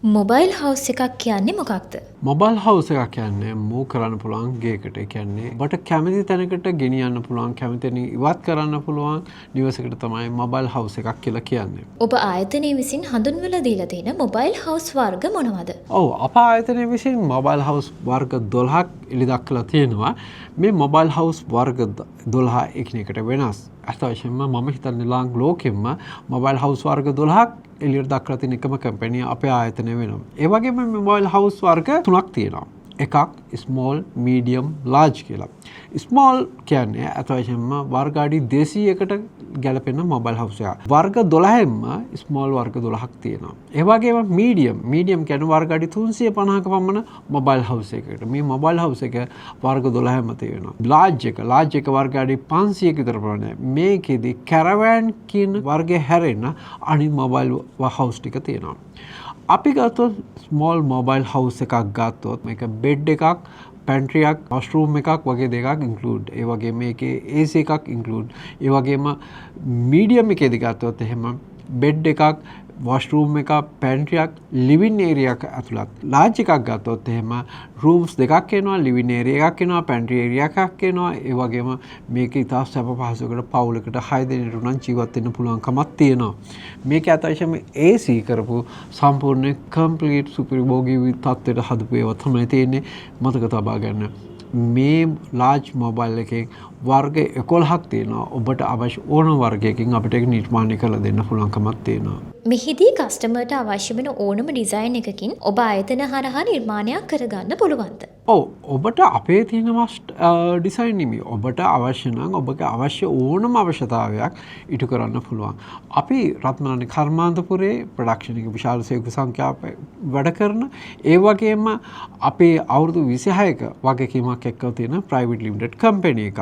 Mobile house එකක් කියන්නේ මොකක්ද? මොබයිල් හවුස් එකක් කියන්නේ මූව් කරන්න පුළුවන් ගේකට. ඒ කියන්නේ ඔබට කැමති තැනකට ගෙනියන්න පුළුවන්, කැමති තැනින් ඉවත් කරන්න පුළුවන් නිවසකට තමයි මොබයිල් හවුස් එකක් කියලා කියන්නේ. ඔබ ආයතනය විසින් හඳුන්වලා දීලා තියෙන මොබයිල් හවුස් වර්ග මොනවද? ඔව්, අප ආයතනය විසින් මොබයිල් හවුස් වර්ග 12ක් එළි දක්වලා තියෙනවා. මේ මොබයිල් හවුස් වර්ග 12 එකිනෙකට වෙනස්. ඇත්ත වශයෙන්ම මම හිතන්නේ ලෝකෙම්ම මොබයිල් හවුස් වර්ග 12ක් එළියට දක්වලා තියෙන එකම කම්පැනි අපේ ආයතනය වෙනවා. ඒ වගේම මේ මොබයිල් හවුස් වර්ග තුනක් තියෙනවා. එකක් ස්මෝල්, මීඩියම්, ලාර්ජ් කියලා. ස්මෝල් කියන්නේ ඇත්ත වශයෙන්ම වර්ග අඩි 200කට ගැලපෙන මොබයිල් හවුස් එකක්. වර්ග 12න්ම ස්මෝල් වර්ග 12ක් තියෙනවා. ඒ වගේම මීඩියම්, මීඩියම් කියන්නේ වර්ග අඩි 350ක පමණ මොබයිල් හවුස් එකකට. මේ මොබයිල් හවුස් එක වර්ග 12ම තියෙනවා. ලාර්ජ් එක, ලාර්ජ් එක වර්ග අඩි 500ක විතර ප්‍රමාණය. මේකෙදි කැරවෑන් කියන වර්ගය හැරෙන්න අනිත් මොබයිල් හවුස් ටික තියෙනවා. අපි ගත්තොත් ස්මෝල් මොබයිල් හවුස් එකක් ගත්තොත් මේක බෙඩ් එකක්, පැන්ට්‍රියක්, වොෂ්රූම් එකක් වගේ දෙකක් ඉන්ක්ලූඩ්. ඒ වගේම මේකේ AC එකක් ඉන්ක්ලූඩ්. ඒ වගේම මීඩියම් එකේදී ගත්තොත් එහෙම බෙඩ් එකක්, වොෂ්රූම් එකක්, පැන්ට්‍රියක්, ලිවින් ඒරියා එකක් ඇතුළත්. ලාර්ජ් එකක් ගත්තොත් එහෙම රූම්ස් දෙකක් එනවා, ලිවින් ඒරියා එකක් එනවා, පැන්ට්‍රි ඒරියා එකක් එනවා. ඒ වගේම මේක ඉතා සැප පහසුවකට පවුලකට 6 දෙනෙකුට නම් ජීවත් වෙන්න පුළුවන්කමක් තියෙනවා. මේක ඇත්ත වශයෙන්ම AC කරපු සම්පූර්ණ කම්ප්ලීට් සුපරිභෝගී තත්ත්වයට හදපු ඒවා තමයි තියෙන්නේ. මතක තබා ගන්න. මේ ලාර්ජ් මොබයිල් එකෙන් වර්ග 11ක් තියෙනවා. ඔබට අවශ්‍ය ඕනම වර්ගයකින් අපිට ඒක නිර්මාණය කරලා දෙන්න පුළුවන්කමක් තියෙනවා. මෙහිදී කස්ටමර්ට අවශ්‍ය වෙන ඕනම ඩිසයින් එකකින් ඔබ ආයතන හරහා නිර්මාණයක් කරගන්න පුළුවන්ද? ඔව්, ඔබට අපේ තියෙන ඩිසයින් නෙමෙයි. ඔබට අවශ්‍ය නම් ඔබගේ අවශ්‍ය ඕනම අවශ්‍යතාවයක් ඉටු කරන්න පුළුවන්. අපි රත්මලානේ කර්මාන්තපුරේ ප්‍රොඩක්ෂන් එක විශාල සේවක සංඛ්‍යාවක් වැඩ කරන, ඒ වගේම අපේ අවුරුදු 26ක වගකීමක් එක්ක තියෙන ප්‍රයිවට් ලිමිටඩ් කම්පැනි එකක්.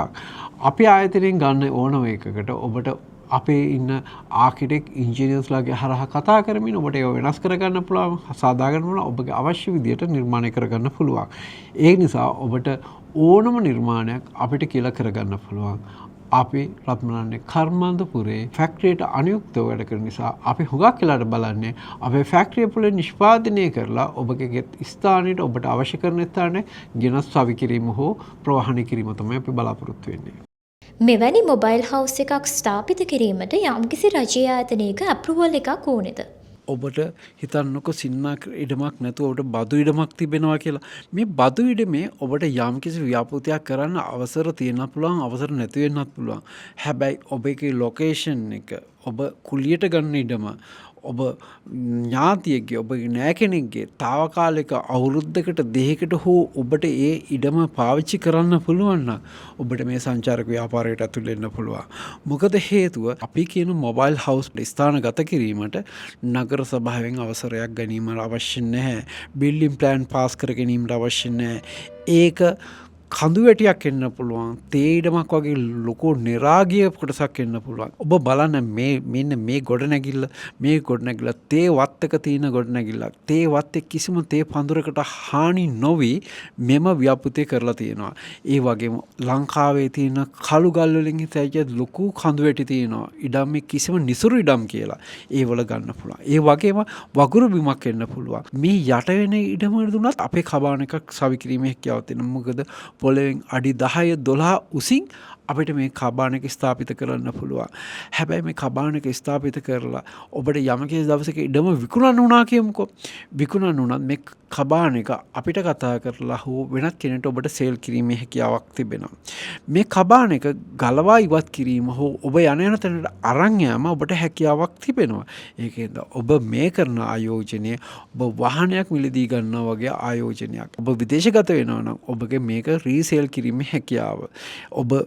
අපි ආයතනයෙන් ගන්න ඕනම එකකට ඔබට අපේ ඉන්න ආකිටෙක් ඉංජිනියර්ස්ලාගේ හරහා කතා කරමින් ඔබට ඒව වෙනස් කරගන්න පුළුවන්, සාදා ගන්න පුළුවන්, ඔබගේ අවශ්‍ය විදියට නිර්මාණය කරගන්න පුළුවන්. ඒ නිසා ඔබට ඕනම නිර්මාණයක් අපිට කියලා කරගන්න පුළුවන්. අපි රත්මලානේ කර්මාන්තපුරේ ෆැක්ටරියට අනුයුක්තව වැඩ කරන නිසා අපි හුඟක් වෙලාට බලන්නේ අපේ ෆැක්ටරිය තුළ නිෂ්පාදනය කරලා ඔබගේ ස්ථානයට, ඔබට අවශ්‍ය කරන ස්ථානයට ගෙනත් සවි කිරීම හෝ ප්‍රවාහනය කිරීම තමයි අපි බලාපොරොත්තු වෙන්නේ. මෙවැනි මොබයිල් හවුස් එකක් ස්ථාපිත කිරීමට යම්කිසි රජයේ ආයතනයක ඇප්‍රූවල් එකක් ඕනේද? ඔබට හිතන්නකො සින්නා ඉඩමක් නැතුව ඔබට බදු ඉඩමක් තිබෙනවා කියලා. මේ බදු ඉඩමේ ඔබට යම්කිසි ව්‍යාපෘතියක් කරන්න අවසර තියෙන්න පුළුවන්, අවසර නැති වෙන්නත් පුළුවන්. හැබැයි ඔබගේ ලොකේෂන් එක, ඔබ කුලියට ගන්න ඉඩම, ඔබ ඥාතියෙක්ගේ, ඔබගේ නෑ කෙනෙක්ගේ තාවකාලික අවුරුද්දකට දෙකකට හෝ ඔබට ඒ ඉඩම පාවිච්චි කරන්න පුළුවන් නම් ඔබට මේ සංචාරක ව්‍යාපාරයට ඇතුල් වෙන්න පුළුවන්. මොකද හේතුව අපි කියන මොබයිල් හවුස් ස්ථානගත කිරීමට නගර සභාවෙන් අවසරයක් ගැනීම අවශ්‍ය නැහැ. බිල්ඩින් ප්ලෑන් පාස් කර ගැනීමට අවශ්‍ය නැහැ. ඒක කඳු වැටියක් එන්න පුළුවන්, තේ ඉඩමක් වගේ ලොකු නිරාගිය කොටසක් එන්න පුළුවන්. ඔබ බලන්න මේ මෙන්න මේ ගොඩනැගිල්ල, මේ ගොඩනැගිල්ල තේ වත්තක තියෙන ගොඩනැගිල්ලක්. තේ වත්තේ කිසිම තේ පඳුරකට හානි නොවි මෙම ව්‍යාපෘතිය කරලා තියෙනවා. ඒ වගේම ලංකාවේ තියෙන කළු ගල් වලින් සෑජ ලොකු කඳු වැටි තියෙනවා. ඉඩම් මේ කිසිම නිසරු ඉඩම් කියලා. ඒ වල ගන්න පුළුවන්. ඒ වගේම වගුරු බිමක් එන්න පුළුවන්. මේ යට වෙන ඉඩම දුන්නත් අපේ කබාන එකක් සවි කිරීමේ හැකියාවක් තියෙනවා. මොකද පොළවෙන් අඩි 10 12 උසින් අපිට මේ කබාන එක ස්ථාපිත කරන්න පුළුවන්. හැබැයි මේ කබාන එක ස්ථාපිත කරලා ඔබට යම්කිසි දවසක ඉඩම විකුණන්න වුණා කියමුකෝ. විකුණන්න වුණත් මේ කබාන එක අපිට කතා කරලා හෝ වෙනත් කෙනෙක්ට ඔබට සේල් කිරීමේ හැකියාවක් තිබෙනවා. මේ කබාන එක ගලවා ඉවත් කිරීම හෝ ඔබ යන යන තැනට අරන් යාම ඔබට හැකියාවක් තිබෙනවා. ඒකෙන්ද ඔබ මේ කරන ආයෝජනය ඔබ වාහනයක් මිලදී ගන්නවා වගේ ආයෝජනයක්. ඔබ විදේශගත වෙනවා නම් ඔබගේ මේක රීසේල් කිරීමේ හැකියාව. ඔබ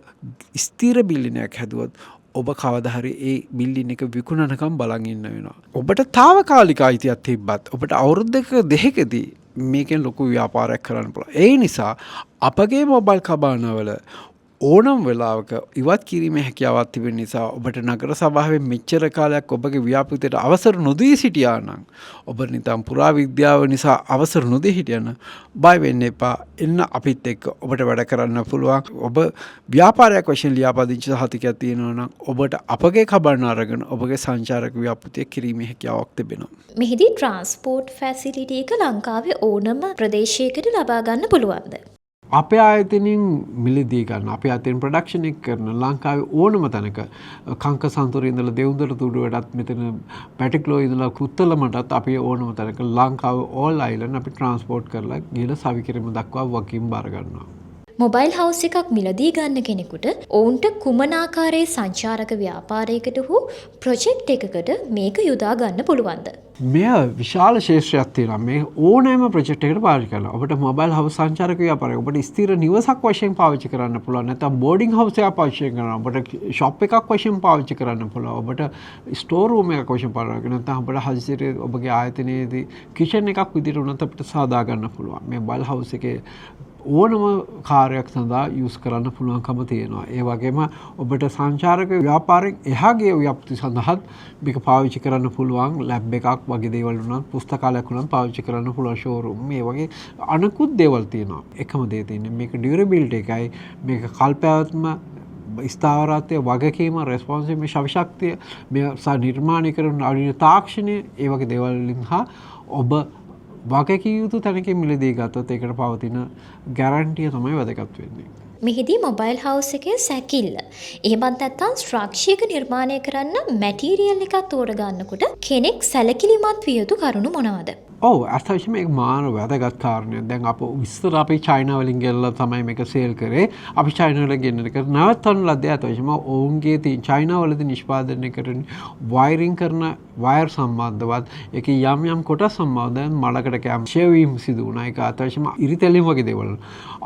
ස්ථිර බිල්ඩිනයක් හැදුවොත් ඔබ කවදා හරි ඒ බිල්ඩින් එක විකුණනකම් බලන් ඉන්න වෙනවා. ඔබට තාවකාලික අයිතියක් තිබ්බත් ඔබට අවුරුද්දක දෙකකදී මේකෙන් ලොකු ව්‍යාපාරයක් කරන්න පුළුවන්. ඒ නිසා අපගේ මොබයිල් කබානවල ඕනම වෙලාවක ඉවත් කිරීමේ හැකියාවක් තිබෙන නිසා, ඔබට නගර සභාවේ මෙච්චර කාලයක් ඔබගේ ව්‍යාපෘතියට අවසර නොදී සිටියා නම්, ඔබ නිතම් පුරාවිද්‍යාව නිසා අවසර නොදී හිටියා නම්, බය වෙන්න එපා. එන්න අපිත් එක්ක ඔබට වැඩ කරන්න පුළුවන්. ඔබ ව්‍යාපාරයක් වශයෙන් ලියාපදිංචි සහතිකයක් තියෙනවා නම්, ඔබට අපගේ කබන්න අරගෙන ඔබගේ සංචාරක ව්‍යාපෘතිය කිරීමේ හැකියාවක් තිබෙනවා. මෙහිදී ට්‍රාන්ස්පෝර්ට් ෆැසිලිටි එක ලංකාවේ ඕනම ප්‍රදේශයකට ලබා ගන්න පුළුවන්ද? අපේ ආයතනයෙන් මිලදී ගන්න, අපේ ආයතනයෙන් ප්‍රොඩක්ෂන් එක කරන ලංකාවේ ඕනම තැනක, කංකසන්තුරේ ඉඳලා දෙවුන්දර තුඩුවටත්, මෙතන පැටික්ලෝ ඉඳලා කුත්තලමටත්, අපි ඕනම තැනක ලංකාවේ ඕල් අයිලන්ඩ් අපි ට්‍රාන්ස්පෝර්ට් කරලා ගිහලා සවි කිරීම දක්වා වගකීම් බාර ගන්නවා. මොබයිල් හවුස් එකක් මිලදී ගන්න කෙනෙකුට ඔවුන්ට කුමන ආකාරයේ සංචාරක ව්‍යාපාරයකට හෝ ප්‍රොජෙක්ට් එකකට මේක යොදා ගන්න පුළුවන්ද? මෙය විශාල ක්ෂේත්‍රයක් තියෙනවා. මේ ඕනෑම ප්‍රොජෙක්ට් එකකට පාවිච්චි කරනවා. ඔබට මොබයිල් හවුස් සංචාරක ව්‍යාපාරයක්, ඔබට ස්ථිර නිවසක් වශයෙන් පාවිච්චි කරන්න පුළුවන්. නැත්නම් බෝඩින් හවුස් එකක් පාවිච්චි කරනවා. ඔබට ෂොප් එකක් වශයෙන් පාවිච්චි කරන්න පුළුවන්. ඔබට ස්ටෝර් රූම් එකක් වශයෙන් පාවිච්චි කරන්න. නැත්නම් ඔබට හදිසියේ ඔබගේ ආයතනයේදී කිචන් එකක් විදිහට උනත් අපිට සාදා ගන්න පුළුවන්. මේ මොබයිල් හවුස් එකේ ඕනම කාර්යයක් සඳහා යූස් කරන්න පුළුවන්කම තියෙනවා. ඒ වගේම ඔබට සංචාරක ව්‍යාපාරයෙන් එහා ගිය ව්‍යාපෘති සඳහාත් මේක පාවිච්චි කරන්න පුළුවන්. ලැබ් එකක් වගේ දේවල් වුණත්, පුස්තකාලයක් වුණත් පාවිච්චි කරන්න පුළුවන්, ෂෝරූම් මේ වගේ අනෙකුත් දේවල් තියෙනවා. එකම දේ තියෙන්නේ මේක ඩියුරබිලිටි එකයි, මේක කල්පැවැත්ම, ස්ථාවරත්වය, වගකීම, රෙස්පොන්සිව්, මේ ශක්තිය, මේ සහ නිර්මාණය කරන නවීන තාක්ෂණය, ඒ වගේ දේවල් වලින් හා ඔබ වගකිව යුතු තැනකින් මිලදී ගත්තොත් ඒකට පවතින ගැරන්ටිය තමයි වැදගත් වෙන්නේ. මෙහිදී මොබයිල් හවුස් එකේ සැකිල්ල, එහෙමත් නැත්නම් ස්ට්‍රක්චර් එක නිර්මාණය කරන්න මැටීරියල් එකක් තෝරගන්නකොට කෙනෙක් සැලකිලිමත් විය යුතු කරුණු මොනවද? ඔව්, ඇත්ත වශයෙන්ම ඒක මාර වැදගත් කාරණයක්. දැන් අප ඉස්සර අපි චයිනා වලින් ගෙනලා තමයි මේක සේල් කරේ. අපි චයිනා වලින් ගෙනන එක නවත්තන ලද්දේ ඇත්ත වශයෙන්ම ඔවුන්ගේ තියෙන චයිනා වලදී නිෂ්පාදනය කරන වයරින් කරන වයර් සම්බන්ධවත්, ඒකේ යම් යම් කොටස් සම්බන්ධව මලකට කෑම ෂෙවීම් සිදු වුණා. ඒක ඇත්ත වශයෙන්ම ඉරිතැලීම් වගේ දේවල්.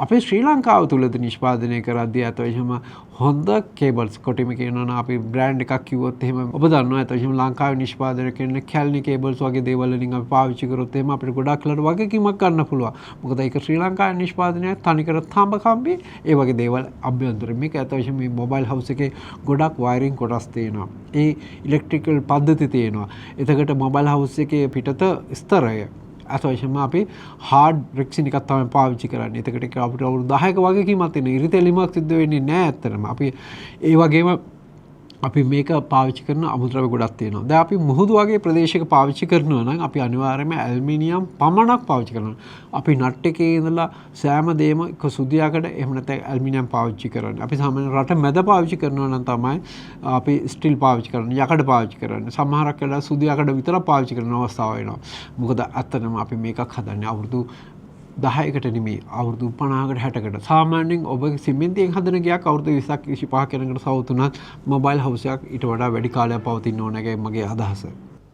අපේ ශ්‍රී ලංකාව තුලදී නිෂ්පාදනය කරද්දී ඇත්ත වශයෙන්ම හොඳ කේබල්ස්, කොටිම කියනවා නම් අපි බ්‍රෑන්ඩ් එකක් කිව්වොත් එහෙම ඔබ දන්නවා, ඇත්ත වශයෙන්ම ලංකාවේ නිෂ්පාදනය කරන කැලණි කේබල්ස් වගේ දේවල් වලින් අපි පාවිච්චි කරොත් එහෙම අපිට ගොඩක් වෙලාවට වගකීමක් ගන්න පුළුවන්. මොකද ඒක ශ්‍රී ලංකාවේ නිෂ්පාදනයක්, තනිකර තඹ කම්බි ඒ වගේ දේවල් අභ්‍යන්තරේ. මේක ඇත්ත වශයෙන්ම මේ මොබයිල් හවුස් එකේ ගොඩක් වයරින් කොටස් තියෙනවා. ඒ ඉලෙක්ට්‍රිකල් පද්ධති තියෙනවා. එතකොට මොබයිල් හවුස් එකේ පිටත ස්තරය ඇත්ත වශයෙන්ම අපි හાર્ඩ් රෙක්සින් එකක් තමයි පාවිච්චි කරන්නේ. එතකොට ඒක අපිට අවුරුදු 10ක වගකීමක් තියෙන. ඉරිතැලීමක් සිද්ධ වෙන්නේ නෑ ඇත්තටම. අපි ඒ වගේම අපි මේක පාවිච්චි කරන අමුද්‍රව්‍ය ගොඩක් තියෙනවා. දැන් අපි මුහුදු වගේ ප්‍රදේශයක පාවිච්චි කරනවා නම් අපි අනිවාර්යයෙන්ම ඇලුමිනියම් පමණක් පාවිච්චි කරනවා. අපි නට් එකේ ඉඳලා සෑම දෙයක්ම එක සුදු යකඩ එහෙම නැත්නම් ඇලුමිනියම් පාවිච්චි කරන්නේ. අපි සාමාන්‍ය රට මැද පාවිච්චි කරනවා නම් තමයි අපි ස්ටිල් පාවිච්චි කරන්නේ, යකඩ පාවිච්චි කරන්නේ. සමහරක් වෙලාවට සුදු යකඩ විතරක් පාවිච්චි කරන අවස්ථාව එනවා. මොකද ඇත්තටම අපි මේකක් හදන්නේ අවුරුදු 10කට නෙමෙයි, අවුරුදු 50කට 60කට. සාමාන්‍යයෙන් ඔබ සිමෙන්තියෙන් හදන ගෙයක් අවුරුදු 20ක් 25ක් යනකොට සවුත් වුණත් මොබයිල් හවුස් එකක් ඊට වඩා වැඩි කාලයක් පවතින්න ඕන එකයි මගේ අදහස.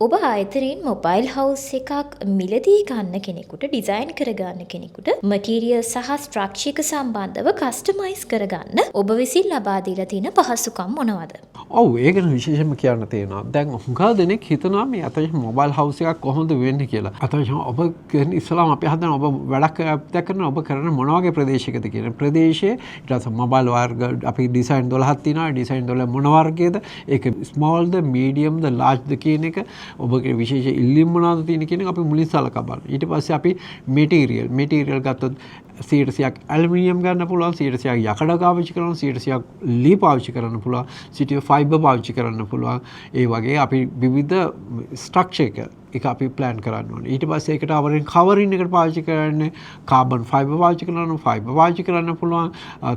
ඔබ ආයතනයෙන් මොබයිල් හවුස් එකක් මිලදී ගන්න කෙනෙකුට, ඩිසයින් කරගන්න කෙනෙකුට, මටීරියල් සහ ස්ට්‍රක්චර් එක සම්බන්ධව කස්ටමයිස් කරගන්න ඔබ විසින් ලබා දීලා තියෙන පහසුකම් මොනවද? ඔව්, ඒ ගැන විශේෂයෙන්ම කියන්න තියෙනවා. දැන් හුඟ දෙනෙක් හිතනවා මේ අතවශ්‍ය මොබයිල් හවුස් එකක් කොහොමද වෙන්නේ කියලා. අතවශ්‍යම ඔබ කියන්නේ ඉස්සලාම අපි හදන ඔබ වැඩක් කරන ඔබ කරන මොන වගේ ප්‍රදේශයකද කියන ප්‍රදේශයේ, ඊට පස්සේ මොබයිල් වර්ග අපි ඩිසයින් 12ක් තියෙනවා. ඩිසයින් 12 මොන වර්ගයේද, ඒක ස්මෝල්ද, මීඩියම්ද, ලාර්ජ්ද කියන එක, ඔබගේ විශේෂ ඉල්ලීම් මොනවද තියෙන කියන එක අපි මුලින් සලකා බලනවා. ඊට පස්සේ අපි මැටීරියල් ගත්තොත් 100%ක් ඇලුමිනියම් ගන්න පුළුවන්, 100%ක් යකඩ පාවිච්චි කරනවා, 100%ක් ලී පාවිච්චි කරන්න පුළුවන්, සිටිය ෆයිබර් පාවිච්චි කරන්න පුළුවන්. ඒ වගේ අපි විවිධ ස්ට්‍රක්චර් එක එක අපි ප්ලෑන් කරන්න ඕනේ. ඊට පස්සේ ඒකට අවරින් කවරින් එකට පාවිච්චි කරන්නේ කාබන් ෆයිබර් පාවිච්චි කරන්න, ෆයිබර් පාවිච්චි කරන්න පුළුවන්,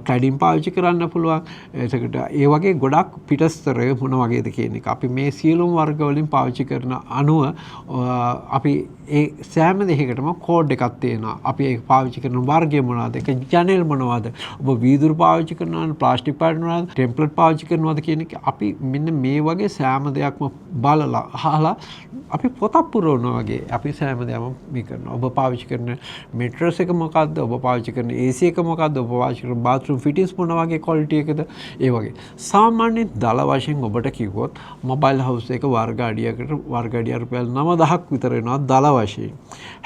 ක්ලැඩින් පාවිච්චි කරන්න පුළුවන්. එතකොට ඒ වගේ ගොඩක් පිටස්තරය මොන වගේද කියන එක අපි මේ සියලුම වර්ග වලින් පාවිච්චි කරන අනුව අපි ඒ සෑම දෙයකටම කෝඩ් එකක් තියෙනවා. අපි ඒක පාවිච්චි කරන වර්ගය මොනවද? ඒක ජනෙල් මොනවද? ඔබ වීදුරු පාවිච්චි කරනවද? ප්ලාස්ටික් පාවිච්චි කරනවද? ටෙම්ප්ලට් පාවිච්චි කරනවද කියන එක අපි මෙන්න මේ වගේ සෑම දෙයක්ම බලලා අහලා අපි පොතක් පුරවනවා වගේ අපි සෑම දෙයක්ම මේ කරනවා. ඔබ පාවිච්චි කරන මෙට්‍රස් එක මොකද්ද? ඔබ පාවිච්චි කරන AC එක මොකද්ද? ඔබ පාවිච්චි කරන බාත්රූම් ෆිටින්ස් මොන වගේ ක්වොලිටි එකද? ඒ වගේ. සාමාන්‍ය දල වශයෙන් ඔබට කිව්වොත් මොබයිල් හවුස් එක වර්ග අඩියකට වර්ග අඩිය රුපියල් 9000ක් විතර වෙනවා දල වශයෙන්.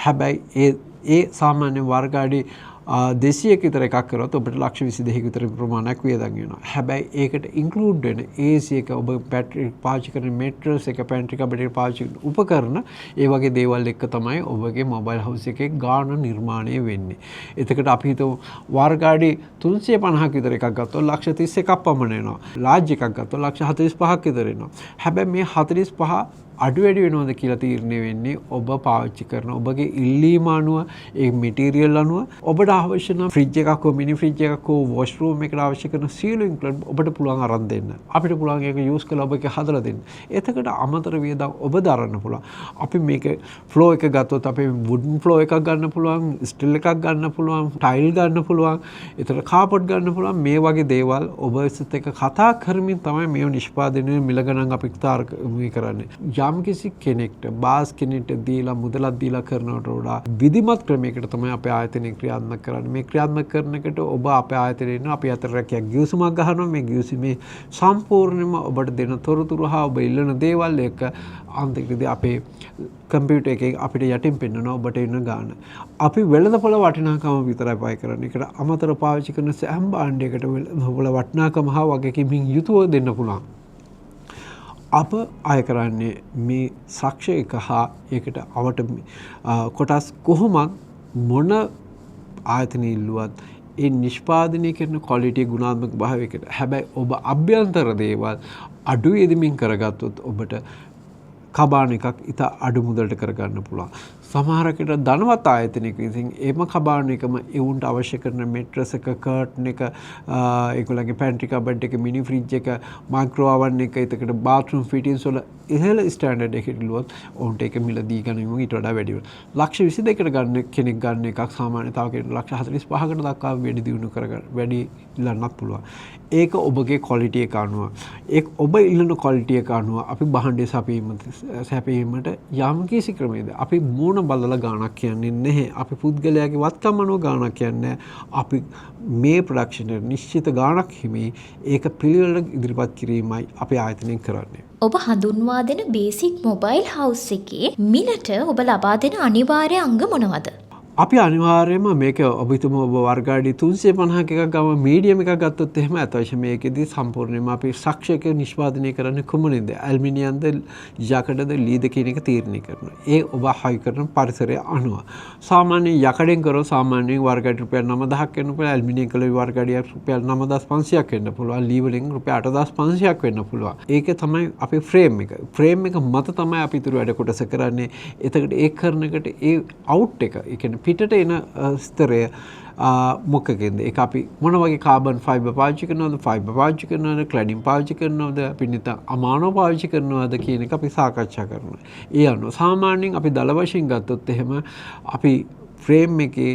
හැබැයි ඒ ඒ සාමාන්‍ය වර්ග අඩි 200ක විතර එකක් කරොත් ඔබට ලක්ෂ 22ක විතර ප්‍රමාණයක් වියදම් වෙනවා. හැබැයි ඒකට ඉන්ක්ලූඩ් වෙන AC එක, ඔබ බැටරි පාවිච්චි කරන මෙට්‍රස් එක, පැන්ට්‍රි කබඩ් එක පාවිච්චි කරන උපකරණ, ඒ වගේ දේවල් එක්ක තමයි ඔබගේ මොබයිල් හවුස් එකේ ගාණ නිර්මාණය වෙන්නේ. එතකොට අපි හිතමු වර්ග අඩි 350ක විතර එකක් ගත්තොත් ලක්ෂ 31ක් පමණ එනවා. ලාජ් එකක් ගත්තොත් ලක්ෂ 45ක් විතර එනවා. හැබැයි මේ 45 අඩු වැඩි වෙනවද කියලා තීරණය වෙන්නේ ඔබ පාවිච්චි කරන ඔබගේ ඉල්ලීම අනුව, ඒ මැටීරියල් අනුව. ඔබට අවශ්‍ය නම් ෆ්‍රිජ් එකක් හෝ මිනි ෆ්‍රිජ් එකක් හෝ වොෂ්රූම් එකට අවශ්‍ය කරන සියලු ඉන්ක්ලූඩ් ඔබට පුළුවන් අරන් දෙන්න. අපිට පුළුවන් ඒක යූස් කරලා ඔබ ඒක හදලා දෙන්න. එතකොට අමතර වියදම් ඔබ දරන්න පුළුවන්. අපි මේක ෆ්ලෝ එක ගත්තොත් අපි වුඩන් ෆ්ලෝ එකක් ගන්න පුළුවන්, ස්ටිල් එකක් ගන්න පුළුවන්, ටයිල් ගන්න පුළුවන්, එතකොට කාපට් ගන්න පුළුවන්. මේ වගේ දේවල් ඔබ එක්ක කතා කරමින් තමයි මේව නිෂ්පාදනය මිල ගණන් අපි තාර්කික කරන්නේ. යම් කිසි කෙනෙක්ට බාස් කෙනෙක්ට දීලා මුදලක් දීලා කරනවට වඩා විධිමත් ක්‍රමයකට තමයි අපේ ආයතනය ක්‍රියාත්මක කරන්නේ. මේ ක්‍රියාත්මක කරන එකට ඔබ අපේ ආයතනයේ ඉන්න අපි අතර රැකියා ගිවිසුමක් ගහනවා. මේ ගිවිසුමේ සම්පූර්ණයෙන්ම ඔබට දෙන තොරතුරු හා ඔබ ඉල්ලන දේවල් එක්ක අන්තිමටදී අපේ කම්පියුටර් එකේ අපිට යටින් පෙන්වනවා ඔබට එන ගාණ. අපි වෙළඳපොළ වටිනාකම විතරයි පය කරන්නේ. ඒකට අමතරව පාවිච්චි කරන සෑම භාණ්ඩයකට වෙළඳපොළ වටිනාකම හා වගකීමින් යුතුව දෙන්න පුළුවන්. අප අය කරන්නේ මේ සක්ෂ එක හා ඒකට අවට කොටස් කොහොමත් මොන ආයතනය ඉල්ලුවත් ඒ නිෂ්පාදනය කරන ක්වොලිටි ගුණාත්මක භාවයකට. හැබැයි ඔබ අභ්‍යන්තර දේවල් අඩු යෙදමින් කරගත්තොත් ඔබට කබාන එකක් ඉතා අඩු මුදලට කරගන්න පුළුවන්. සමහරකට ධනවත් ආයතනයක විසින් එම කබාන එකම එවුන්ට අවශ්‍ය කරන මෙට්‍රස් එක, කර්ටන් එක, ඒගොල්ලන්ගේ පැන්ට්‍රි කබඩ් එක, මිනි ෆ්‍රිජ් එක, මයික්‍රෝ අවන් එක, එතකොට බාත්රූම් ෆිටින්ස් වල ඉහළ ස්ටෑන්ඩඩ් එකට ඉල්ලුවොත් ඔවුන්ට ඒක මිලදී ගැනීම ඊට වඩා වැඩි වෙනවා. ලක්ෂ 22කට ගන්න කෙනෙක් ගන්න එකක් සාමාන්‍ය තව කෙනෙක් ලක්ෂ 45කට දක්වා වැඩි දියුණු කරගන්න වැඩි ඉල්ලන්නත් පුළුවන්. ඒක ඔබගේ ක්වොලිටි එක අනුව, ඒක ඔබ ඉල්ලන ක්වොලිටි එක අනුව අපි භාණ්ඩය සැපයීමට යම් කිසි ක්‍රමයකද අපි මූණ බලලා ගාණක් කියන්නේ නැහැ. අපි පුද්ගලයාගේ වත්කම් අනුව ගාණක් කියන්නේ අපි මේ ප්‍රොඩක්ෂන් එකට නිශ්චිත ගාණක් හිමි ඒක පිළිවෙලට ඉදිරිපත් කිරීමයි අපි ආයතනයෙන් කරන්නේ. ඔබ හඳුන්වා දෙන බේසික් මොබයිල් හවුස් එකේ මිලට ඔබ ලබා දෙන අනිවාර්ය අංග මොනවද? අපි අනිවාර්යයෙන්ම මේක ඔබ හිතමු ඔබ වර්ග අඩි 350ක එකක් ගම මීඩියම් එකක් ගත්තොත් එහෙම අත වශයෙන්ම මේකෙදි සම්පූර්ණයෙන්ම අපි ස්ට්‍රක්චර් එක නිෂ්පාදනය කරන්නේ කුමනින්ද? ඇලුමිනියම්ද, යකඩද, ලීද කියන එක තීරණය කරනවා. ඒ ඔබ හයි කරන පරිසරය අනුව. සාමාන්‍යයෙන් යකඩෙන් කරොත් සාමාන්‍යයෙන් වර්ග අඩි රුපියල් 9000ක් වෙන්න පුළුවන්. ඇලුමිනියම් කළ වර්ග අඩියක් රුපියල් 9500ක් වෙන්න පුළුවන්. ලී වලින් රුපියල් 8500ක් වෙන්න පුළුවන්. ඒක තමයි අපේ ෆ්‍රේම් එක. ෆ්‍රේම් එක මත තමයි අපි ඉතුරු වැඩ කොටස කරන්නේ. එතකොට ඒ කරන එකට ඒ අවුට් එක, ඒ කියන්නේ පිටට එන ස්තරය මොකකින්ද? ඒක අපි මොන වගේ කාබන් ෆයිබර් පාවිච්චි කරනවද, ෆයිබර් පාවිච්චි කරනවද, ක්ලැඩින් පාවිච්චි කරනවද, අපි නැත්නම් අමානෝ පාවිච්චි කරනවද කියන එක අපි සාකච්ඡා කරනවා. ඒ අනුව සාමාන්‍යයෙන් අපි දළ වශයෙන් ගත්තොත් එහෙම අපි ෆ්‍රේම් එකේ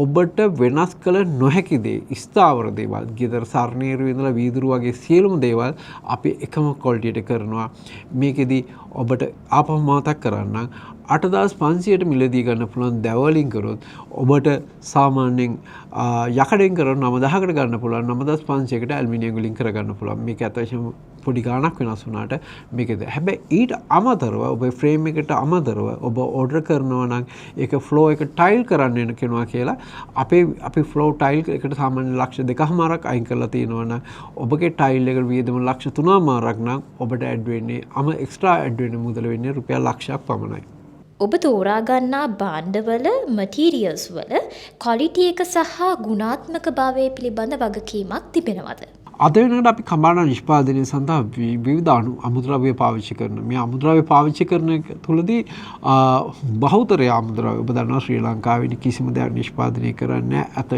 ඔබට වෙනස් කළ නොහැකි දේ, ස්ථාවර දේවල්, ගෙදර සර්ණේරු ඉඳලා වීදුරු වගේ සියලුම දේවල් අපි එකම ක්වොලිටියට කරනවා. මේකෙදි ඔබට ආපහු මතක් කරන්නම් 8500ට මිලදී ගන්න පුළුවන් දැවලින් කරොත් ඔබට සාමාන්‍යයෙන් යකඩෙන් කරොත් 9000කට ගන්න පුළුවන්, 9500කට ඇලුමිනියම් වලින් කරගන්න පුළුවන්. මේක ඇත්ත වශයෙන්ම පොඩි ගාණක් වෙනස් වුණාට මේකද. හැබැයි ඊට අමතරව ඔබ ෆ්‍රේම් එකට අමතරව ඔබ ඕඩර් කරනවා නම් ඒක ෆ්ලෝ එක ටයිල් කරන්න වෙන කෙනා කියලා අපි ෆ්ලෝ ටයිල් එකට සාමාන්‍ය ලක්ෂ දෙකහමාරක් අයින් කරලා තියෙනවා නම් ඔබගේ ටයිල් එකට වියදම ලක්ෂ තුනහමාරක් නම් ඔබට ඇඩ් වෙන්නේ එක්ස්ට්‍රා ඇඩ් වෙන මුදල වෙන්නේ රුපියල් ලක්ෂයක් පමණයි. ඔබ තෝරා ගන්නා භාණ්ඩවල මටීරියල්ස් වල ක්වොලිටි එක සහ ගුණාත්මක භාවය පිළිබඳ වගකීමක් තිබෙනවද? අද වෙනකොට අපි කම්බාන නිෂ්පාදනය සඳහා විවිධ අමුද්‍රව්‍ය පාවිච්චි කරනවා. මේ අමුද්‍රව්‍ය පාවිච්චි කරන එක තුළදී බහුතරය අමුද්‍රව්‍ය ඔබ දන්නවා ශ්‍රී ලංකාවේ කිසිම දෙයක් නිෂ්පාදනය කරන්නේ නැහැ. අත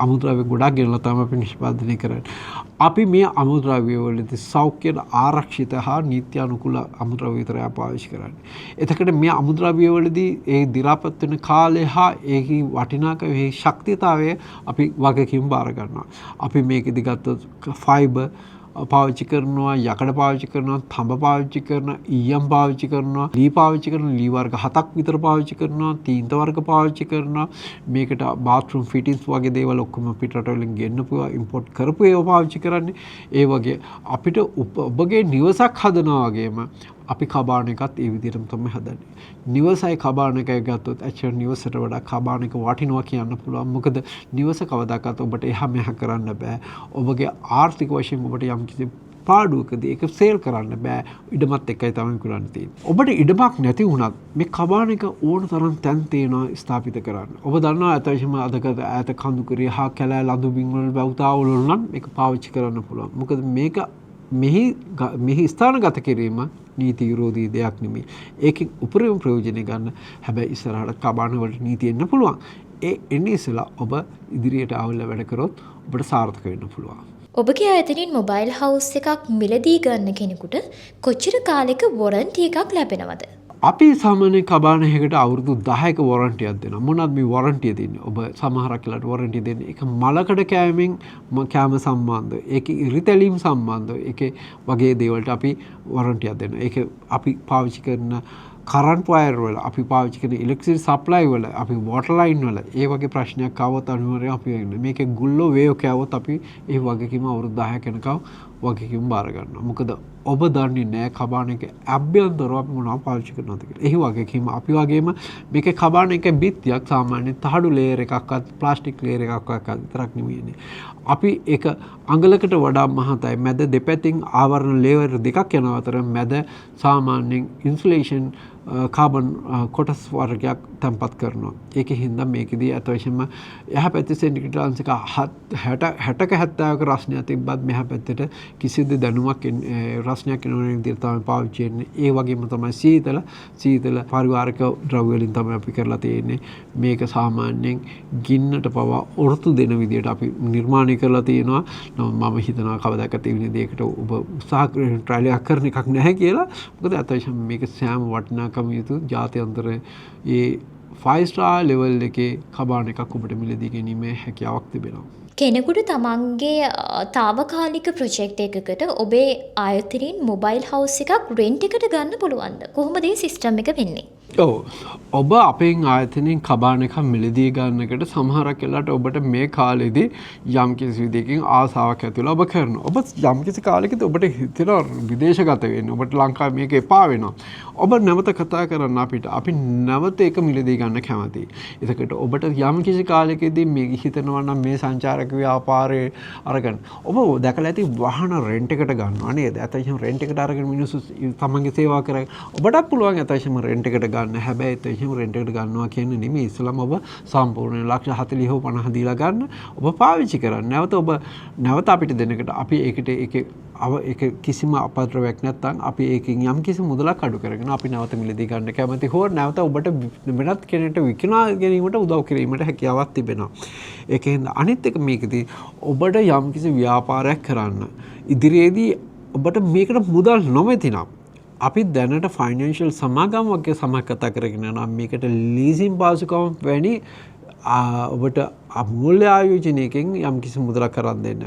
අමුද්‍රව්‍ය ගොඩක් ගෙනලා තමයි අපි නිෂ්පාදනය කරන්නේ. අපි මේ අමුද්‍රව්‍ය වලදී සෞඛ්‍යයට ආරක්ෂිත හා නීත්‍යානුකූල අමුද්‍රව්‍ය විතරයි පාවිච්චි කරන්නේ. එතකොට මේ අමුද්‍රව්‍ය වලදී ඒ දි รา පත් වෙන කාලය හා ඒකේ වටිනාකම, ඒ ශක්තියතාවය අපි වගකීම් බාර ගන්නවා. අපි මේකෙදි ගත්තොත් ෆයිබර් පාවිච්චි කරනවා, යකඩ පාවිච්චි කරනවා, තඹ පාවිච්චි කරනවා, ඊයම් පාවිච්චි කරනවා, ලී පාවිච්චි කරනවා, ලී වර්ග 7ක් විතර පාවිච්චි කරනවා, තීන්ත වර්ග පාවිච්චි කරනවා. මේකට බාත්රූම් ෆිටින්ස් වගේ දේවල් ඔක්කොම පිටරට වලින් ගෙන්නපුවා, ඉම්පෝට් කරපු ඒවා පාවිච්චි කරන්නේ. ඒ වගේ අපිට ඔබගේ නිවසක් හදනවා වගේම අපි කබාන එකත් ඒ විදිහටම තමයි හදන්නේ. නිවසයි කබාන එකයි ගත්තොත් ඇක්චුઅල් නිවසට වඩා කබාන එක වටිනවා කියන්න පුළුවන්. මොකද නිවස කවදාකවත් ඔබට එහා මෙහා කරන්න බෑ. ඔබගේ ආර්ථික වශයෙන් ඔබට යම්කිසි පාඩුවකදී ඒක සේල් කරන්න බෑ. ඉඩමත් එක්කයි තමයි කරන්න තියෙන්නේ. ඔබට ඉඩමක් නැති වුණත් මේ කබාන එක ඕන තරම් තැන් තියෙනවා ස්ථාපිත කරන්න. ඔබ දන්නවා ඇත වශයෙන්ම අද ඈත කඳුකරේ හා කැලෑ ලඳු බිම් වල වැව්තාවල වල නම් මේක පාවිච්චි කරන්න පුළුවන්. මොකද මේක මෙහි ස්ථානගත කිරීම නීති විරෝධී දෙයක් නෙමෙයි. ඒකෙන් උපරිම ප්‍රයෝජනය ගන්න. හැබැයි ඉස්සරහට කබාන වලට නීති එන්න පුළුවන්. ඒ එන්නේ ඉස්සෙල්ලා ඔබ ඉදිරියට ආවලා වැඩ කරොත් ඔබට සාර්ථක වෙන්න පුළුවන්. ඔබගේ ආයතනයෙන් මොබයිල් හවුස් එකක් මිලදී ගන්න කෙනෙකුට කොච්චර කාලෙක වොරන්ටි එකක් ලැබෙනවද? අපි සාමාන්‍ය කබාන එකකට අවුරුදු 10ක වොරන්ටියක් දෙනවා. මොනවද මේ වොරන්ටිය දෙන්නේ? ඔබ සමහරක් වෙලාවට වොරන්ටිය දෙන්නේ ඒක මලකඩ කෑමෙන් කෑම සම්බන්ධ, ඒකේ ඉරිතැලීම් සම්බන්ධ, ඒකේ වගේ දේවල්ට අපි වොරන්ටියක් දෙනවා. ඒක අපි පාවිච්චි කරන කරන්ට් වයර් වල, අපි පාවිච්චි කරන ඉලෙක්ට්‍රිසිටි සප්ලයි වල, අපි වෝටර් ලයින් වල ඒ වගේ ප්‍රශ්නයක් ආවොත් අනිවාර්යයෙන් අපි වෙන්නේ. මේකේ ගුල්ලෝ වේයෝ කෑවොත් අපි ඒ වගකීම අවුරුදු 10ක් යනකම් වගකීම බාර ගන්නවා. මොකද ඔබ දන්නේ නෑ කබාන එක අභ්‍යන්තරව අපි මොනවා පාවිච්චි කරනවද කියලා. ඒ වගකීම අපි වගේම මේකේ කබාන එකේ බිත්තියක් සාමාන්‍ය තහඩු ලේයර් එකක්වත් ප්ලාස්ටික් ලේයර් එකක්වත් විතරක් නෙමෙයිනේ. අපි ඒක අඟලකට වඩා මහතයි. මැද දෙපැතින් ආවරණ ලේයර් දෙකක් යන අතර මැද සාමාන්‍යයෙන් ඉන්සුලේෂන් කාබන් කොටස් වර්ගයක් තැන්පත් කරනවා. ඒකෙ හින්දා මේකෙදී අත වශයෙන්ම එහා පැත්තේ සෙන්ටිග්‍රේඩ් අංශක 60ක 70ක රස්නයක් තිබ්බත් මෙහා පැත්තට කිසිදු දැනුමක් රස්නයක් එන විදිහට තමයි පාවිච්චි වෙන්නේ. ඒ වගේම තමයි සීතල පරිවාරක ද්‍රව්‍ය වලින් තමයි අපි කරලා තියෙන්නේ. මේක සාමාන්‍යයෙන් ගින්නට පවා ඔරොත්තු දෙන විදිහට අපි නිර්මාණය කරලා තියෙනවා. නමුත් මම හිතනවා කවදාකවත් ඒ වෙන දෙයකට ඔබ උත්සාහ කරන ට්‍රයිල් එකක් කරන එකක් නැහැ කියලා. මොකද අත වශයෙන්ම මේක සෑම වටිනාකම යුතු ජාත්‍යන්තර ඒ 5 star level එකේ කබාන එකක් ඔබට මිලදී ගැනීමේ හැකියාවක් තිබෙනවා. කෙනෙකුට තමන්ගේ තාවකාලික ප්‍රොජෙක්ට් එකකට ඔබේ ආයතනයෙන් මොබයිල් හවුස් එකක් රෙන්ට් එකට ගන්න පුළුවන්ද? කොහොමද මේ සිස්ටම් එක වෙන්නේ? ඔව්. ඔබ අපෙන් ආයතනයෙන් කබාන එකක් මිලදී ගන්න එකට සමහරක් වෙලාවට ඔබට මේ කාලෙදී යම් කිසි විදිහකින් ආසාවක් ඇති වෙලා ඔබ කරනවා. ඔබ යම් කිසි කාලෙකදී ඔබට හිතෙනවා විදේශගත වෙන්න. ඔබට ලංකාවේ මේක එපා වෙනවා. ඔබ නැවත කතා කරන්න අපිට. අපි නැවත ඒක මිලදී ගන්න කැමතියි. එතකොට ඔබට යම් කිසි කාලෙකදී මේ හිතනවා නම් මේ සංචාරක ව්‍යාපාරයේ අරගෙන ඔබ දැකලා ඇති වාහන රෙන්ට් එකට ගන්නවා නේද? ඇත්තටම රෙන්ට් එකට අරගෙන මිනිස්සු තමන්ගේ සේවා කරගෙන ඔබටත් පුළුවන් ඇත්තටම රෙන්ට් එකට ගන්න. හැබැයි ඇත්තටම රෙන්ට් එකට ගන්නවා කියන්නේ නෙමෙයි. ඉස්සලම ඔබ සම්පූර්ණ ලක්ෂ 40 හෝ 50 දීලා ගන්න. ඔබ පාවිච්චි කරන්න. නැවත ඔබ නැවත අපිට දෙනකොට අපි ඒකට ඒකේ ඒක කිසිම අපද්‍රවයක් නැත්නම් අපි ඒකෙන් යම් කිසි මුදලක් අඩු කරගෙන අපි නැවත මිලදී ගන්න කැමති හෝ නැවත ඔබට වෙනත් කෙනෙක්ට විකුණා ගැනීමට උදව් කිරීමට හැකියාවක් තිබෙනවා. ඒකෙන් අනිත් එක මේකදී ඔබට යම් කිසි ව්‍යාපාරයක් කරන්න ඉදිරියේදී ඔබට මේකට මුදල් නොමැති නම් අපි දැනට ෆයිනෑන්ෂල් සමාගම් වගේ සමග කතා කරගෙන යනවා. මේකට ලීසින් පහසුකම් වැනි ඔබට අමූල්‍ය ආයෝජනයකින් යම් කිසි මුදලක් අරන් දෙන්න.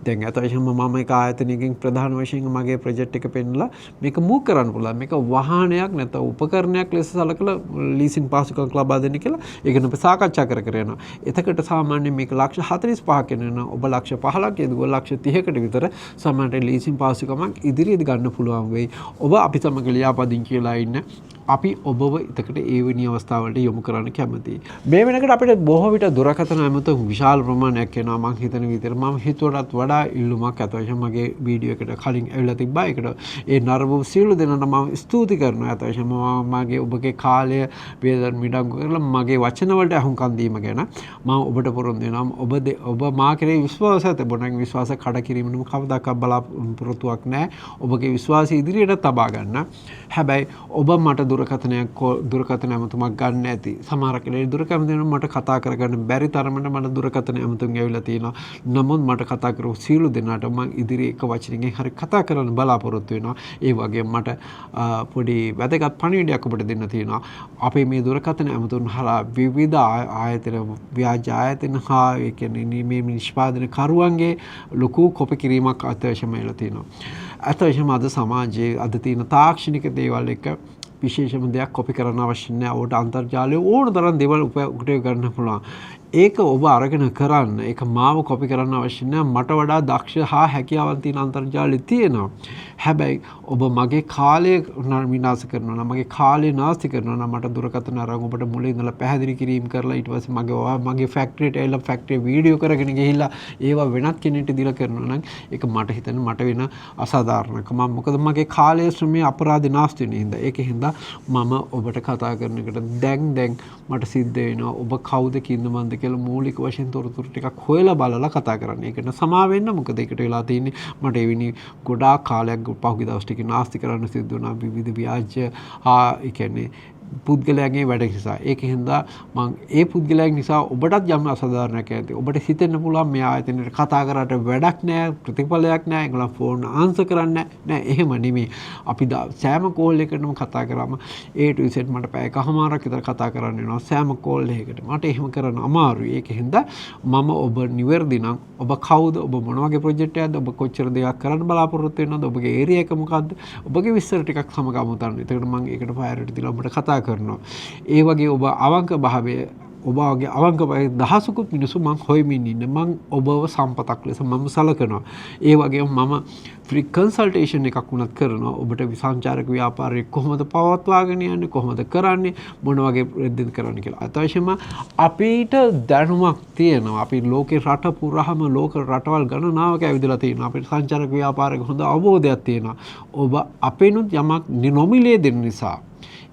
දැන් අත වශයෙන්ම මම එක ආයතනයකින් ප්‍රධාන වශයෙන් මගේ ප්‍රොජෙක්ට් එක පෙන්නලා මේක මූව් කරන්න පුළුවන්. මේක වාහනයක් නැත්නම් උපකරණයක් ලෙස සලකලා ලීසින් පහසුකම් ලබා දෙන්න කියලා ඒක ගැන අපි සාකච්ඡා කර කර යනවා. එතකොට සාමාන්‍යයෙන් මේක ලක්ෂ 45ක් වෙනවා. ඔබ ලක්ෂ 15ක් යෙදුවා ලක්ෂ 30කට විතර සාමාන්‍යයෙන් ලීසින් පහසුකමක් ඉදිරියේදී ගන්න පුළුවන් වෙයි. ඔබ අපි සමග ලියාපදිංචි වෙලා ඉන්න අපි ඔබව එතකොට ඒ වෙනි අවස්ථාවලට යොමු කරන්න කැමතියි. මේ වෙනකොට අපිට බොහෝ විට දුරකථන ඇමතුම් විශාල ප්‍රමාණයක් එනවා. මං හිතන විදිහට මම හිතුවටත් වඩා ඉල්ලුමක් අත වශයෙන්ම මගේ වීඩියෝ එකට කලින් ඇවිල්ලා තිබ්බා. ඒකට ඒ නරඹපු සියලු දෙනාට මම ස්තුති කරනවා. අත වශයෙන්ම මම මගේ ඔබගේ කාලය වේදන් මිඩංගු කරලා මගේ වචන වලට ඇහුම්කන් දීම ගැන මම ඔබට පොරොන්දු වෙනවා. ඔබ මා කෙරෙහි විශ්වාසය තිබුණා නම් විශ්වාස කඩ කිරීම නම් කවදාකවත් බලාපොරොත්තුවක් නෑ. ඔබගේ විශ්වාසය ඉදිරියට තබා ගන්න. හැබැයි ඔබ මට දුරකථන ඇමතුමක් ගන්න ඇති. සමහර කෙනෙක් දුරකථන ඇමතුම මට කතා කරගන්න බැරි තරමට මට දුරකථන ඇමතුම් ඇවිල්ලා තියෙනවා. නමුත් මට කතා කරපු සියලු දෙනාට මං ඉදිරි එක වචනකින් හරි කතා කරන්න බලාපොරොත්තු වෙනවා. ඒ වගේම මට පොඩි වැදගත් පණිවිඩයක් ඔබට දෙන්න තියෙනවා. අපේ මේ දුරකථන ඇමතුම් හරහා විවිධ ආයතන, ව්‍යාජ ආයතන හා ඒ කියන්නේ මේ නිෂ්පාදන කරුවන්ගේ ලොකු කොපි කිරීමක් අත්‍යවශ්‍යම වෙලා තියෙනවා. අත්‍යවශ්‍යම අද සමාජයේ අද තියෙන තාක්ෂණික දේවල් එක්ක විශේෂම දෙයක් කොපි කරන්න අවශ්‍ය නැහැ. ඔබට අන්තර්ජාලයේ ඕන තරම් දේවල් උපයෝග ගන්න පුළුවන්. ඒක ඔබ අරගෙන කරන්න. ඒක මාව කොපි කරන්න අවශ්‍ය නෑ. මට වඩා දක්ෂ හා හැකියාවන් තියෙන අන්තර්ජාලෙ තියෙනවා. හැබැයි ඔබ මගේ කාලය විනාශ කරනවා නම්, මගේ කාලය නාස්ති කරනවා නම්, මට දුරකථන අරන් ඔබට මුලින් ඉඳලා පැහැදිලි කිරීම කරලා ඊට පස්සේ මගේ ෆැක්ටරියට ඇවිල්ලා ෆැක්ටරි වීඩියෝ කරගෙන ගිහිල්ලා ඒවා වෙනත් කෙනෙක්ට දීලා කරනවා නම් ඒක මට හිතෙන්නේ මට වෙන අසාධාරණකම. මොකද මගේ කාලය ශ්‍රමයේ අපරාධ නාස්ති වෙන හින්දා. ඒක හින්දා මම ඔබට කතා කරන එකට දැන් මට සිද්ධ වෙනවා ඔබ කවුද කින්ද මන්ද කියලා මූලික වශයෙන් තොරතුරු ටිකක් හොයලා බලලා කතා කරන්න. ඒකට සමා වෙන්න, මොකද ඒකට වෙලා තියෙන්නේ මට එවැනි ගොඩාක් කාලයක් පහුගිය දවස් ටිකේ නාස්ති කරන්න සිද්ධ වුණා විවිධ ව්‍යාජ හා ඒ කියන්නේ පුද්ගලයාගේ වැඩ නිසා. ඒක හින්දා මං ඒ පුද්ගලයාගේ නිසා ඔබටත් යම් අසාධාරණයක් ඇති. ඔබට හිතෙන්න පුළුවන් මේ ආයතනයට කතා කරාට වැඩක් නෑ, ප්‍රතිඵලයක් නෑ, ඒගොල්ලන් ෆෝන් ආන්සර් කරන්නේ නෑ. එහෙම නෙමෙයි. අපි සෑම කෝල් එකකටම කතා කරාම A to Z මට පැය එකහමාරක් විතර කතා කරන්න වෙනවා සෑම කෝල් එකකටම. මට එහෙම කරන්න අමාරුයි. ඒක හින්දා මම ඔබ නිවැරදි නම් ඔබ කවුද, ඔබ මොන වගේ ප්‍රොජෙක්ට් එකක්ද, ඔබ කොච්චර දෙයක් කරන්න බලාපොරොත්තු වෙනවද, ඔබගේ ඒරියා එක මොකද්ද, ඔබගේ විස්තර ටිකක් සමග අමතන්න. එතකොට මං ඒකට ප්‍රයොරිටි දීලා ඔබට කතා කරනවා. ඒ වගේ ඔබ අවංක භාවය, ඔබ වගේ අවංක භාවය දහසකුත් මිනිස්සු මං හොයමින් ඉන්න. මං ඔබව සම්පතක් ලෙස මම සලකනවා. ඒ වගේම මම ෆ්‍රී කන්සල්ටේෂන් එකක් වුණත් කරනවා. ඔබට සංචාරක ව්‍යාපාරය කොහොමද පවත්වාගෙන යන්නේ, කොහොමද කරන්නේ, මොන වගේ දෙයක් කරන්න කියලා. අත්‍යවශ්‍යම අපිට දැනුමක් තියෙනවා. අපි ලෝකේ රට පුරාම ලෝක රටවල් ගණනාවක ඇවිදලා තියෙනවා. අපිට සංචාරක ව්‍යාපාරයක හොඳ අවබෝධයක් තියෙනවා. ඔබ අපේනුත් යමක් නොමිලේ දෙන නිසා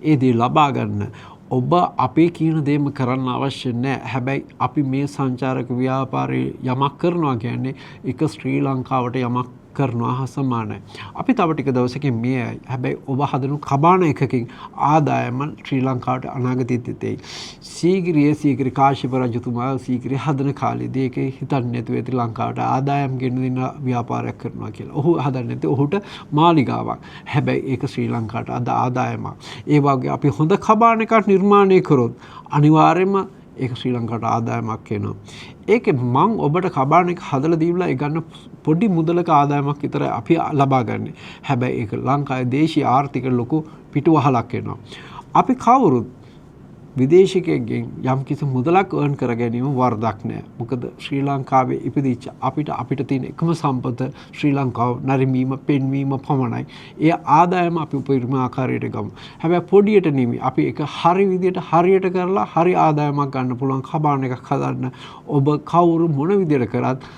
ඒ දේ ලබා ගන්න ඔබ අපේ කියන දේම කරන්න අවශ්‍ය නෑ. හැබැයි අපි මේ සංචාරක ව්‍යාපාරයේ යමක් කරනවා කියන්නේ එක ශ්‍රී ලංකාවට යමක් කරනවා හා සමානයි. අපි තව ටික දවසකින් මේ අය. හැබැයි ඔබ හදනු කබාන එකකින් ආදායම ශ්‍රී ලංකාවට අනාගතයේදී එයි. සීගිරිය කාශ්‍යප රජතුමා සීගිරිය හදන කාලේදී ඒක හිතන්නේ නැතුව ඇති ලංකාවට ආදායම් ගෙන දෙන ව්‍යාපාරයක් කරනවා කියලා. ඔහු හදන්නේ නැති ඔහුට මාලිගාවක්. හැබැයි ඒක ශ්‍රී ලංකාවට අද ආදායමක්. ඒ වගේ අපි හොඳ කබාන එකක් නිර්මාණය කරොත් අනිවාර්යයෙන්ම ඒක ශ්‍රී ලංකාවට ආදායමක් එනවා. ඒකේ මං ඔබට කබාන එක හදලා දීලා ඒ ගන්න පොඩි මුදලක ආදායමක් විතරයි අපි ලබා ගන්නේ. හැබැයි ඒක ලංකාවේ දේශීය ආර්ථික ලොකු පිටුවහලක් වෙනවා. අපි කවුරුත් විදේශිකයෙක්ගෙන් යම් කිසි මුදලක් අර්න් කර ගැනීම වරදක් නෑ. මොකද ශ්‍රී ලංකාවේ ඉපදිච්ච අපිට තියෙන එකම සම්පත ශ්‍රී ලංකාව නැරඹීම, පෙන්වීම පමණයි. ඒ ආදායම අපි උපරිම ආකාරයට ගමු. හැබැයි පොඩියට නෙමෙයි. අපි ඒක හරි විදියට හරියට කරලා හරි ආදායමක් ගන්න පුළුවන් කබාන එකක් හදන්න ඔබ කවුරු මොන විදියට කරත්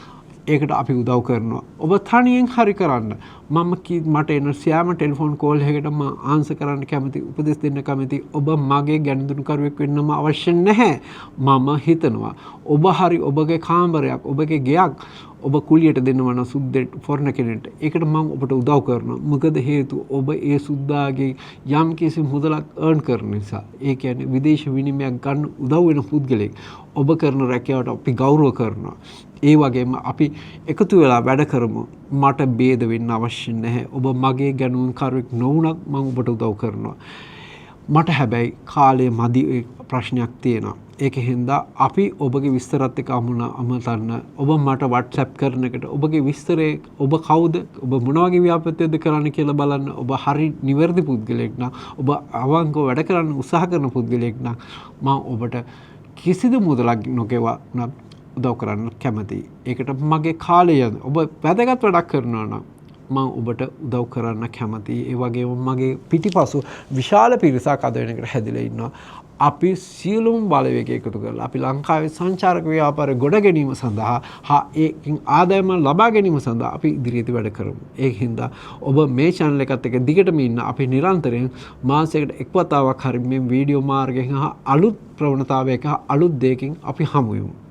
ඒකට අපි උදව් කරනවා. ඔබ තනියෙන් හරි කරන්න. මට එන සෑම ටෙලිෆෝන් කෝල් එකකටම මම ආන්සර් කරන්න කැමති, උපදෙස් දෙන්න කැමති. ඔබ මගේ ගනුදෙනුකරුවෙක් වෙන්නම අවශ්‍ය නැහැ. මම හිතනවා ඔබ හරි ඔබගේ කාමරයක්, ඔබගේ ගෙයක් ඔබ කුලියට දෙනවා නම් සුද්දෙක් ෆොරන් කෙනෙක්ට, ඒකට මම ඔබට උදව් කරනවා. මොකද හේතුව ඔබ ඒ සුද්දාගේ යම් කිසි මුදලක් අර්න් කරන නිසා, ඒ කියන්නේ විදේශ විනිමයක් ගන්න උදව් වෙන පුද්ගලෙක්. ඔබ කරන රැකියාවට අපි ගෞරව කරනවා. ඒ වගේම අපි එකතු වෙලා වැඩ කරමු. මට භේද වෙන්න අවශ්‍ය නැහැ. ඔබ මගේ ගනුදෙනුකරුවෙක් නොවුනත් මම ඔබට උදව් කරනවා. මට හැබැයි කාලය මදි ප්‍රශ්නයක් තියෙනවා. ඒක හින්දා අපි ඔබගේ විස්තරත් එක්ක අමතන්න. ඔබ මට WhatsApp කරන එකට ඔබගේ විස්තරේ, ඔබ කවුද, ඔබ මොන වගේ ව්‍යාපෘතියක්ද කරන්න කියලා බලන්න. ඔබ හරි නිවැරදි පුද්ගලයෙක් නම්, ඔබ අවංකව වැඩ කරන්න උත්සාහ කරන පුද්ගලයෙක් නම් මම ඔබට කිසිදු මුදලක් නොගෙවා නම් උදව් කරන්න කැමතියි. ඒකට මගේ කාලය යන ඔබ වැදගත් වැඩක් කරනවා නම් මම ඔබට උදව් කරන්න කැමතියි. ඒ වගේම මගේ පිටිපසු විශාල පිරිසක් අද වෙනකොට හැදිලා ඉන්නවා. අපි සියලුම බලවේග එකතු කරලා අපි ලංකාවේ සංචාරක ව්‍යාපාරය ගොඩ ගැනීම සඳහා හා ඒකින් ආදායම ලබා ගැනීම සඳහා අපි ඉදිරියේදී වැඩ කරමු. ඒ හින්දා ඔබ මේ channel එකත් එක්ක දිගටම ඉන්න. අපි නිරන්තරයෙන් මාසයකට එක් වතාවක් හරි මේ වීඩියෝ මාර්ගයෙන් හා අලුත් ප්‍රවණතාවයක හා අලුත් දෙයකින් අපි හමු වෙමු.